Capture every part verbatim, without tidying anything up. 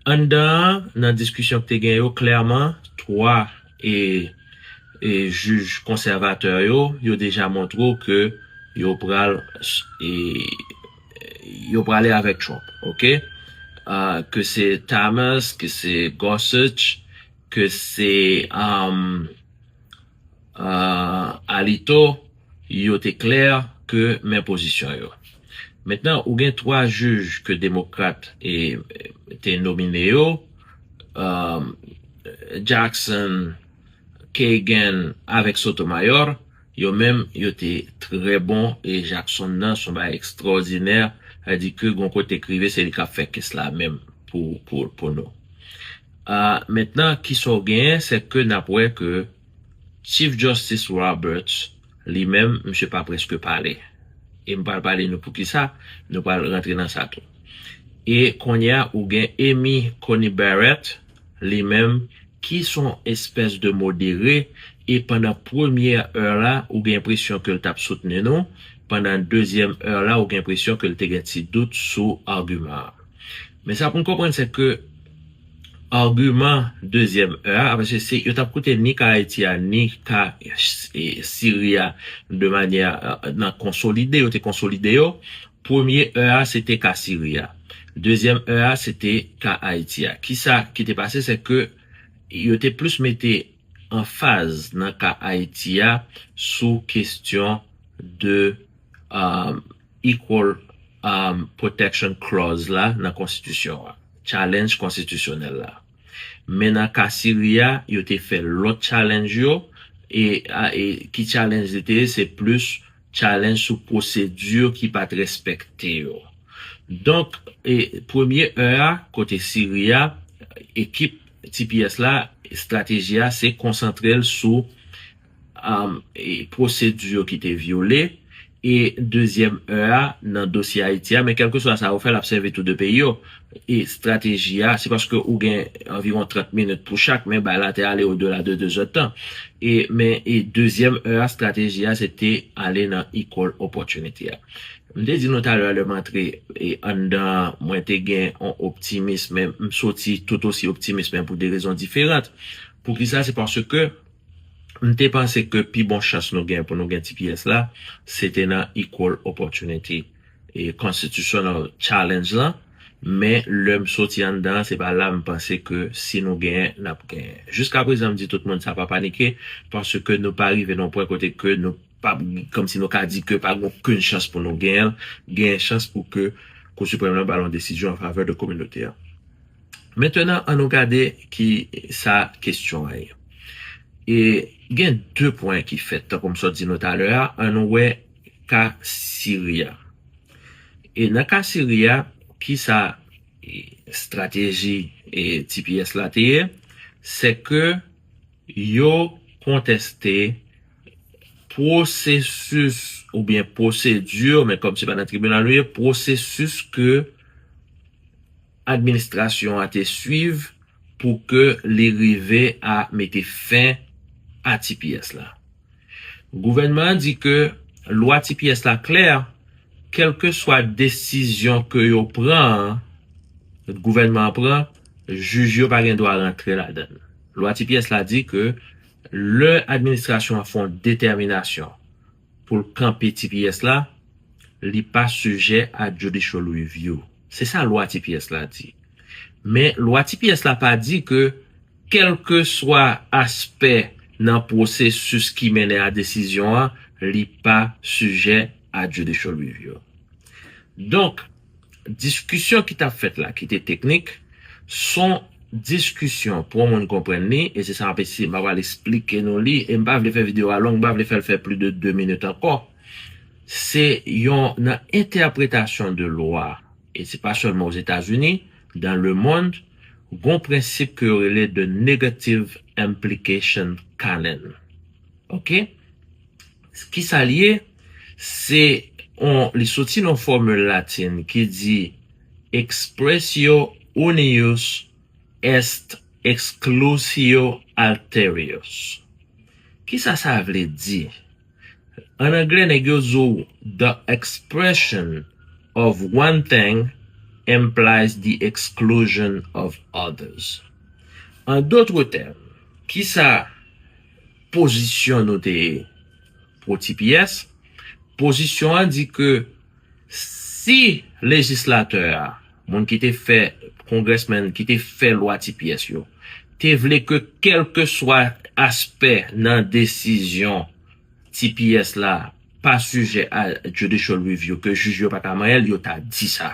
Anndan an, nan diskisyon ki te gen yo, klèman, twa e, e jij konsèvatè yo, yo deja montre w ke yo pral, e, yo prale avèk Trump, oke? Ah, ke se Thomas, ke se Gorsuch, ke se, um, ah, Alito, yo te klè ke men pozisyon yo. Mentnan, ou gen twa jij ke demokrat e, te nomine yo, um, Jackson, Kagan avèk Sotomayor, yo menm, yo te trè bon, e Jackson nan, se yon bagay ekstraòdinè, sa di ke gon kote k rive, se li k ap fè kes la menm pou, pou, pou nou. Ah, mentnan, kisa w genyen, se ke n ap wè ke Chief Justice Roberts, li menm, misye pa prèske pale. E m pral pale nou poukisa, nou pral rantre nan sa tou. E kounye a, ou gen Amy Coney Barrett, li menm, ki se yon espès de modere, e pandan premyè è la, ou gen enpresyon ke l t ap soutni nou, pandan dezyèm è la, ou gen enpresyon ke l te gen ti dout sou agiman an. Men sa pou n konprann, se ke agiman dezyèm è a, paske se, yo t ap koute ni ka Ayiti a, ni ka, e, Siri a, de manyè, e, nan konsolide, yo te konsolide yo. Premye è a, se te ka Siri a. Dezyèm è a, se te ka Ayiti a. Kisa ki te pase, se ke yo te plis mete anfaz nan ka Ayiti a sou kesyon de, um, Equal, um, Protection Clause la nan konstitisyon an. Challenge konstitisyonèl la. Men nan ka Siri a, yo te fè lòt challenge yo, e, a, e ki challenge li te ye, se plis challenge sou pwosedi ki pa t respekte yo. Donk, e, premye è a, kote Siri a, ekip T P S la, estrateji a, se konsantre l sou, um, e, pwosedi yo ki te vyole, e dezyèm è a, nan dosye Ayiti a, men kèlkeswa sa yo fè, l ap sèvi tou de peyi yo. E estrateji a, se paske ou gen anviwon trant minit pou chak, men bagay la te ale odela de de zèdtan. E, men, e dezyèm è a, estrateji a, se te ale nan equal opportunity a. M te di nou talè, lè m antre, e, anndan, mwen te gen yon optimis, men m soti tout osi optimis, men pou de rezon diferan. Poukisa? Se paske m te panse ke pi bon chans nou gen pou nou gen T P S la, se te nan equal opportunity e constitutional challenge lan. Men lè m soti anndan, se pa la m panse ke si nou genyen, n ap genyen. Jiska prezan, m di tout moun sa pa panike, paske nou pa rive nan pwen kote ke nou pa, kòmsi nou ka di ke pa gen okenn chans pou nou genyen l, genyen chans pou ke Kou Siprèm lan ba l yon desizyon an favè de kominote a. Mentnan, an nou gade ki sa kesyon an ye. E gen de pwen ki fèt, tankou m sot di nou talè a, an nou wè ka Siri a. E nan ka Siri a, ki sa, e, estrateji, e, T P S la te ye? Se ke yo konteste pwosesis oubyen pwosedi, men kòm se pa nan tribinal nou ye, pwosesis ke administrasyon an te swiv pou ke li rive a mete fen a T P S la. Gouvènman an di ke lwa T P S la klè, kèlkeswa desizyon ke yo pran, gouvènman an pran, jij yo pa gen dwa rantre ladan l. Lwa T P S la di ke lè administrasyon an fè yon detèminasyon pou l kanpe T P S la, li pa sijè a judicial review. Se sa lwa T P S la di. Men lwa T P S la pa di ke kèlkeswa aspè nan pwosesis ki mennen a desizyon an, li pa sijè a judicial review. Donk, diskisyon ki t ap fèt la, ki te teknik, se yon diskisyon pou yon moun konprann li, e se sa m ap eseye, m ap al esplike nou li, e m pa vle fè videyo a long, m pa vle fè l fè plis de de minit ankò. Se yon, nan entèpretasyon de lwa, e se pa sèlman Ozetazini, dans le monde, gon prensip ke yo rele the negative implication canon. Oke? Ki sa l ye? Se on, li soti nan fòmil latin ki di expressio unius est exclusio alterius. Ki sa sa vle di? An anglè, nèg yo di w, the expression of one thing implies the exclusion of others. An dotre tèm, kisa pozisyon nou te ye pou T P S? Pozisyon an di ke si lejislatè a, moun ki te fè, congressman ki te fè lwa T P S yo, te vle ke kèlkeswa aspè nan desizyon T P S la pa sijè a judicial review, ke jij yo pa ka manyen l, yo ta di sa.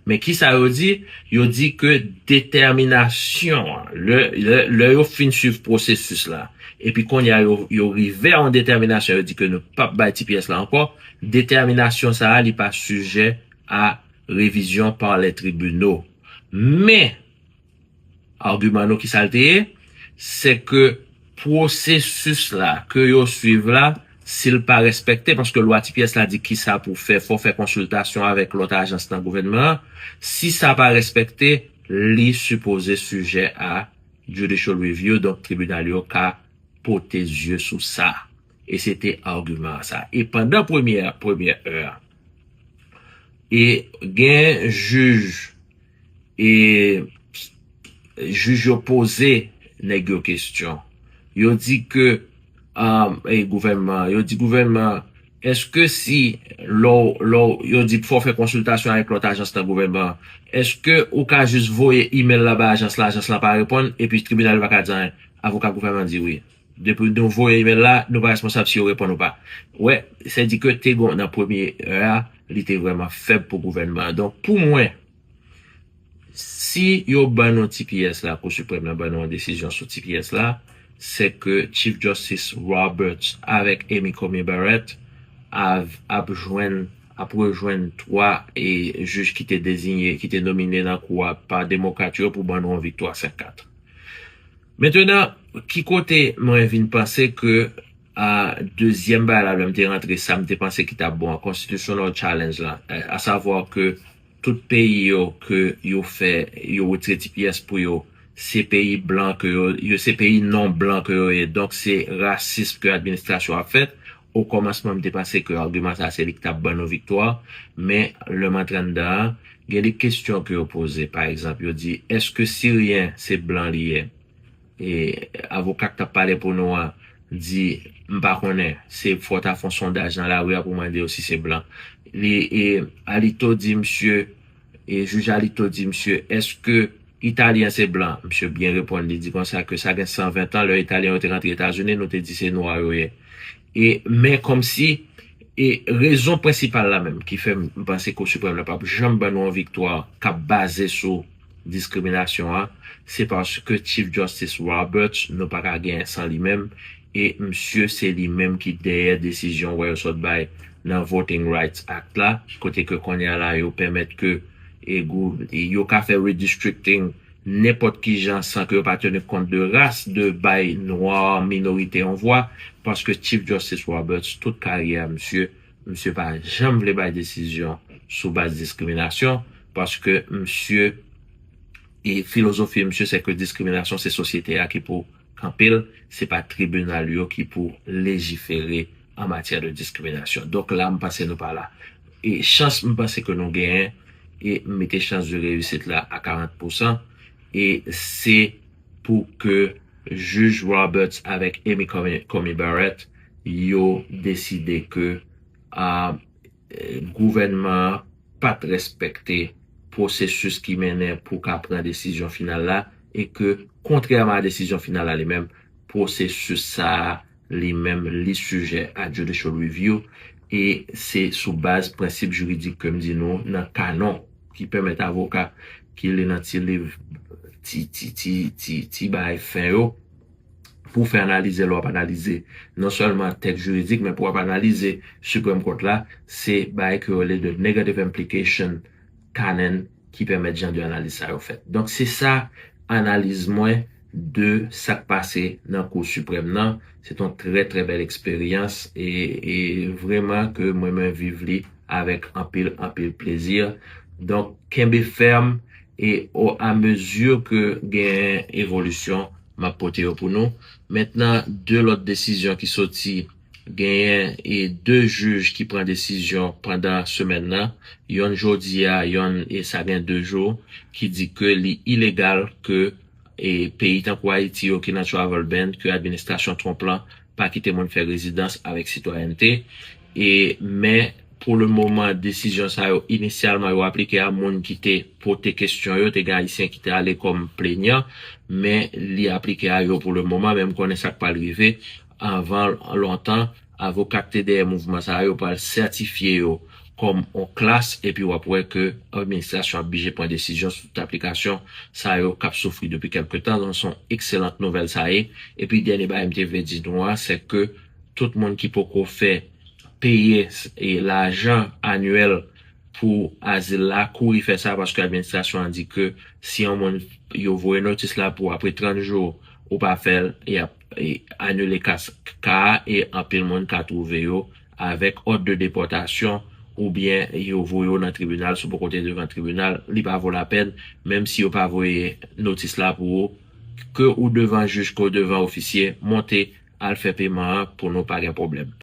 Men kisa yo di? Yo di ke detèminasyon an, lè, lè, lè yo fin swiv pwosesis la, epi kounye a yo, yo rive a yon detèminasyon, yo di ke nou p ap bay T P S la ankò, detèminasyon sa a, li pa sijè a revizyon pa lè tribinal. Men, agiman nou ki sa l te ye, se ke pwosesis la ke yo swiv la, si l pa respekte, paske lwa T P S la di kisa pou fè, fò fè konsiltasyon avèk lòt ajans nan gouvènman an, si sa pa respekte, li sipoze sijè a judicial review, donk tribinal yo ka pote zye sou sa. E se te agiman sa. E pandan premyè, premyè è a, e gen jij, e jij yo poze nèg yo kesyon. Yo di ke, um, e gouvènman, yo di gouvènman, èske si lò, lò, yo di fò fè konsiltasyon avèk lòt ajans nan gouvènman, èske ou ka jis voye imèl la ba ajans la, ajans la pa reponn, epi tribinal yo pa ka di anyen? Avoka gouvènman di wi. Depi nou voye imèl la, nou pa responsab si yo reponn ou pa. Wè, se di ke te gon nan premye è a, li te vrèman fèb pou gouvènman an. Donk, pou mwen, si yo ban nou T P S la, Kou Siprèm nan ban nou yon desizyon sou T P S la, se ke Chief Justice Roberts avèk Amy Coney Barrett av-, ap jwenn, ap rejwenn twa e jij ki te deziye, ki te nomine nan kou a pa demokrat yo pou ban nou yon viktwa senk kat. Mentenan, ki kote mwen vin panse ke, a, dezyèm bagay la, lè m te rantre, sa m te panse ki t ap bon an, constitutional challenge la, a, asavwa ke tout peyi yo ke yo fè, yo retire T P S pou yo, se peyi blan ke yo, yo se peyi non blan ke yo ye. Donk, se rasism ke administrasyon ap fè. O kòmansman, m te panse ke agiman sa se li ki t ap ban nou viktwa, men lè m antre anndan an, gen de kesyon ke yo poze. Pa egzanp, yo di, èske Siryen se blan li ye? E avoka k t ap pale pou nou an di, m pa konnen, se fò w ta fè yon sondaj nan lari a pou mande yo si se blan. Li, e, Alito di misye, e jij Alito di misye, èske Italyen se blan? Misye byen reponn, li di konsa ke sa gen san ven tan, lè Italyen yo te rantre Etazini, nou te di se nwa yo ye. E, men kòmsi, e rezon prensipal la menm ki fè m panse Kou Siprèm la p ap janm ban nou yon viktwa k ap baze sou diskriminasyon an, se paske Chief Justice Roberts, nou pa ka genyen san li menm, e misye se li menm ki dèyè desizyon wè yo sot bay nan Voting Rights Act la, kote ke kounye a la yo pèmèt ke, e, gou-, e yo ka fè redistricting nenpòt ki jan san ke yo pa teni kont de ras, de bay nwa minorite yon vwa, paske Chief Justice Roberts, tout karyè misye, misye pa janm vle bay desizyon sou baz diskriminasyon, paske misye, e filozofi misye, se ke diskriminasyon se sosyete a ki pou kanpe l, se pa tribinal yo ki pou lejifere an matyè de diskriminasyon. Donk la, m panse nou pa la. E chans m panse ke nou genyen, e m mete chans de reyisit la a karant pousan, e se pou ke jij Roberts avèk Amy Coney, Coney Barrett, yo deside ke, a, e, gouvènman an pa t respekte pwosesis ki mennen pou ka pran desizyon final la, e ke, kontrèman a desizyon final la li menm, pwosesis sa a li menm, li sijè a judicial review, e se sou baz prensip jiridik ke m di nou nan kanon ki pèmèt avoka ki li nan ti liv, ti, ti, ti, ti, ti bagay fen yo, pou w fè analize, lè w ap analize non sèlman tèks jiridik, men pou w ap analize Supreme Court la, se bagay ke yo rele de negative implication canon ki pèmèt jan de analiz sa yo fèt. Donk, se sa analiz mwen de sa k pase nan Kou Siprèm nan. Se t yon trè, trè bèl eksperyans e, e vrèman ke mwen, mwen viv li avèk anpil, anpil plezi. Donk, kenbe fèm e o, a mezi ke gen evolisyon, m ap pote yo pou nou. Mentnan, de lòt desizyon ki soti Genyen e de jij ki pran desizyon pandan semèn nan, yonn jodi a, yonn e sa gen de jou, ki di ke li ilegal ke e peyi tankou Ayiti yo ki nan travel ban, ke administrasyon Trump lan pa kite moun fè rezidans avèk sitwayènte. E, men, pou le moman, desizyon sa yo, inisyalman, yo aplike a moun ki te pote kesyon yo, te gen Ayisyen ki te ale kòm plenyan, men li aplike a yo pou le moman, men m konnen sa k pral rive anvan lontan. Avoka k te dèyè mouvman sa yo pral sètifye yo kòm on klas, epi w ap wè ke administrasyon ap blije pran desizyon sou tout aplikasyon sa yo k ap soufri depi kèlke tan. Donk, se yon ekselant nouvèl sa ye. Epi, dènye bagay m te vle di nou a, se ke tout moun ki poko fè peye e lajan anyèl pou azil la, kouri fè sa, paske administrasyon an di ke si yon moun, yo voye notis la pou apre trant jou, ou pa fè l, y ap e, anile ka, ka a, e anpil moun ka twouve yo avèk òd de depòtasyon, oubyen yo voye w nan tribinal. Si w poko te devan tribinal, li pa vo lapèn, menm si yo pa voye notis la pou ou, ke ou devan jij, ke ou devan ofisye, monte al fè peman an pou nou pa gen pwoblèm.